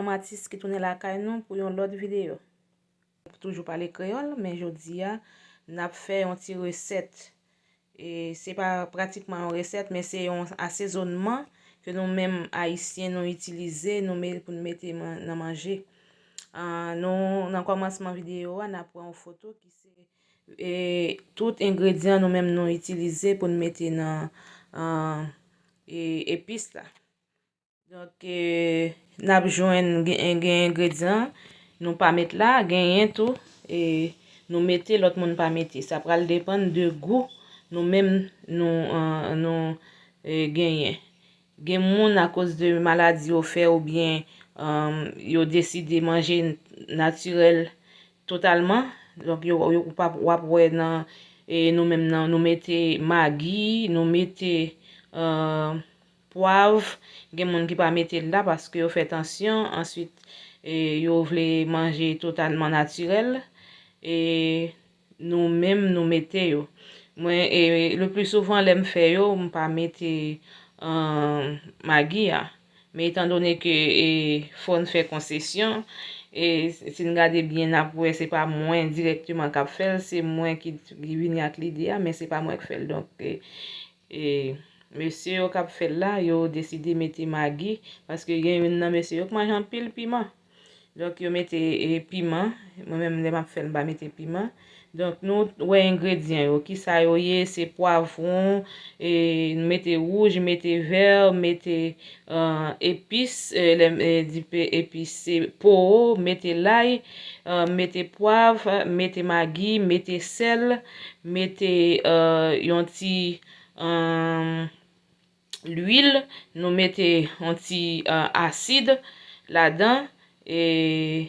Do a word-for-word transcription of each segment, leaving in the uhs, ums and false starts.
Matis ki tounen lakay nou pou yon lòt videyo. Toujou pale kreyòl, men jodi a, n ap fè yon ti resèt. E se pa pratikman yon resèt, men se yon asezonman ke nou menm Ayisyen nou itilize, nou me-, pou n mete man-, nan manje. Ah, nou, nan kòmansman videyo a, n ap pran yon foto ki se, e, tout engredyan nou menm nou itilize pou n mete nan, ah, e, epis la. Donk, e, n ap jwenn gen, gen engredyan nou pa met la, genyen tou, e, nou mete, lòt moun pa mete. Sa pral depann de gou nou menm nou, ah, nou, e, genyen. Gen moun, akoz de maladi yo fè oubyen, ah, yo deside manje natirèl totalman, donk, yo, yo, w ap, w ap wè nan, e, nou menm nan, nou mete magi, nou mete, ah, pwav, gen moun ki pa mete l la paske yo fè tansyon, answit, e, yo vle manje totalman natirèl, e, nou menm nou mete yo. Mwen, e, le pli souvan, lè m fè yo, m pa mete, ah, magi a. Men etan done ke, e, fò n fè konsesyon, e, si n gade byen, n ap wè se pa mwen dirèkteman k ap fè l, se mwen ki, ki vini ak lide a, men se pa mwen k fè l. Donk, e, e, mesye yo k ap fè l la, yo deside mete magi, paske gen youn nan mesye yo k manje anpil piman. Donk, yo mete, e, piman. Mwen menm, lè m ap fè l, m pa mete piman. Donk, nou wè engredyan yo. Kisa yo ye? Se pwavwon, e, mete wouj, mete vè, mete, ah, epis, e, lè, e, di pe epis, se po, mete lay, ah, mete pwav, mete magi, mete sèl, mete, ah, yon ti, ah, lwil, nou mete yon ti, ah, asid ladan, e,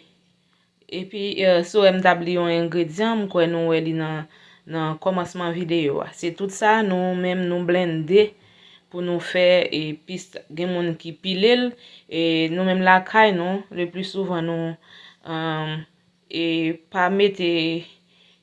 epi, eh, si w wè m tabli yon engredyan, m kwè nou wè li nan, nan kòmansman videyo a. Se tout sa, nou menm nou blende pou nou fè epis. Gen moun ki pile l, e nou menm lakay nou, le pli souvan nou, ah, e pa mete,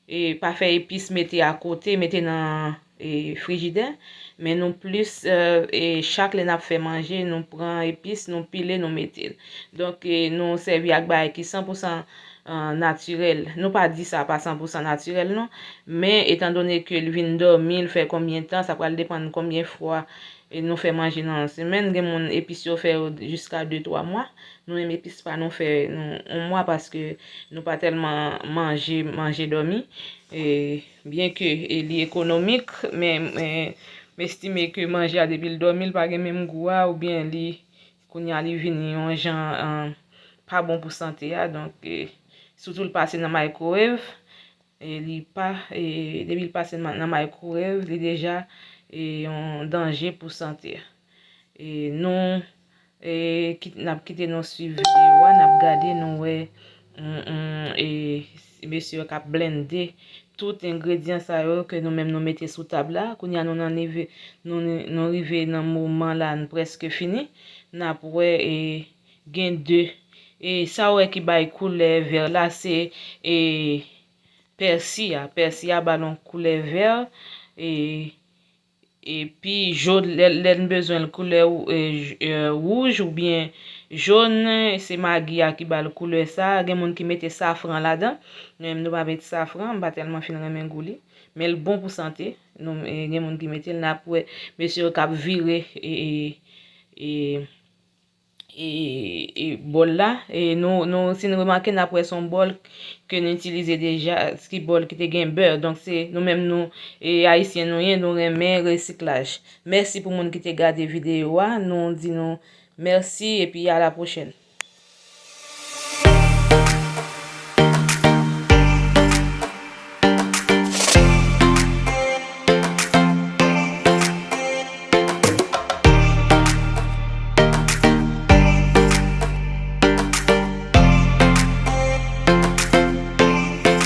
e pa fè epis mete akote, mete nan, e, frijidè, men nou plis, eh, e chak lè n ap fè manje, nou pran epis, nou pile, nou mete l. Donk, e, nou sèvi ak bagay ki san pou san, eh, natirèl. Nou pa di sa pa san pou san natirèl, non, men etan done ke l vin dòmi, l fè konbyen tan, sa pral depann konbyen fwa, e, nou fè manje nan yon semèn. Gen moun, epis yo fè yo jiska de, twa mwa. Nou menm, epis pa nou fè nou yon mwa paske nou pa tèlman manje, manje dòmi. E, byen ke, e, li ekonomik, men, men m estime ke manje a, depi l dòmi, l pa gen menm gou a, oubyen li, kounye a, li vin yon jan, eh, pa bon pou sante a. Donk, e, sitou l pase nan microwave, e, li pa, e, depi l pase nan, nan microwave, li deja, e, yon danje pou sante a. E, nou, e, ki, n ap kite nou swiv videyo a, n ap gade, nou wè, mm, mm, e, mesye yo k ap blende tout engredyan sa yo ke nou menm nou mete sou tab la. Kounye a, nou nan nive, nou, nou rive nan moman la, n prèske fini. N ap wè, e, gen de. E sa w wè ki bay koulè vè la, se, e, pèsi a. Pèsi a ba l yon koulè vè, e, epi jòn, lè, lè n bezwen l koulè, e, j-, e, wouj oubyen jòn, se magi a ki ba l koulè sa. Gen moun ki mete safran ladan. Men nou pa met safran, m pa tèlman fin renmen gou li. Men l bon pou sante. Nou, e, gen moun ki mete l, n ap wè mesye yo k ap vire, e, e, e, e, e bòl la. E nou, nou, si n remake, n ap wè se yon bòl ke n itilize deja, ki bòl ki te gen bè. Donk, se nou menm, nou, e, Ayisyen nou ye, nou renmen resiklaj. Mèsi pou moun ki te gade videyo a. Nou di nou mèsi epi a la pwochèn.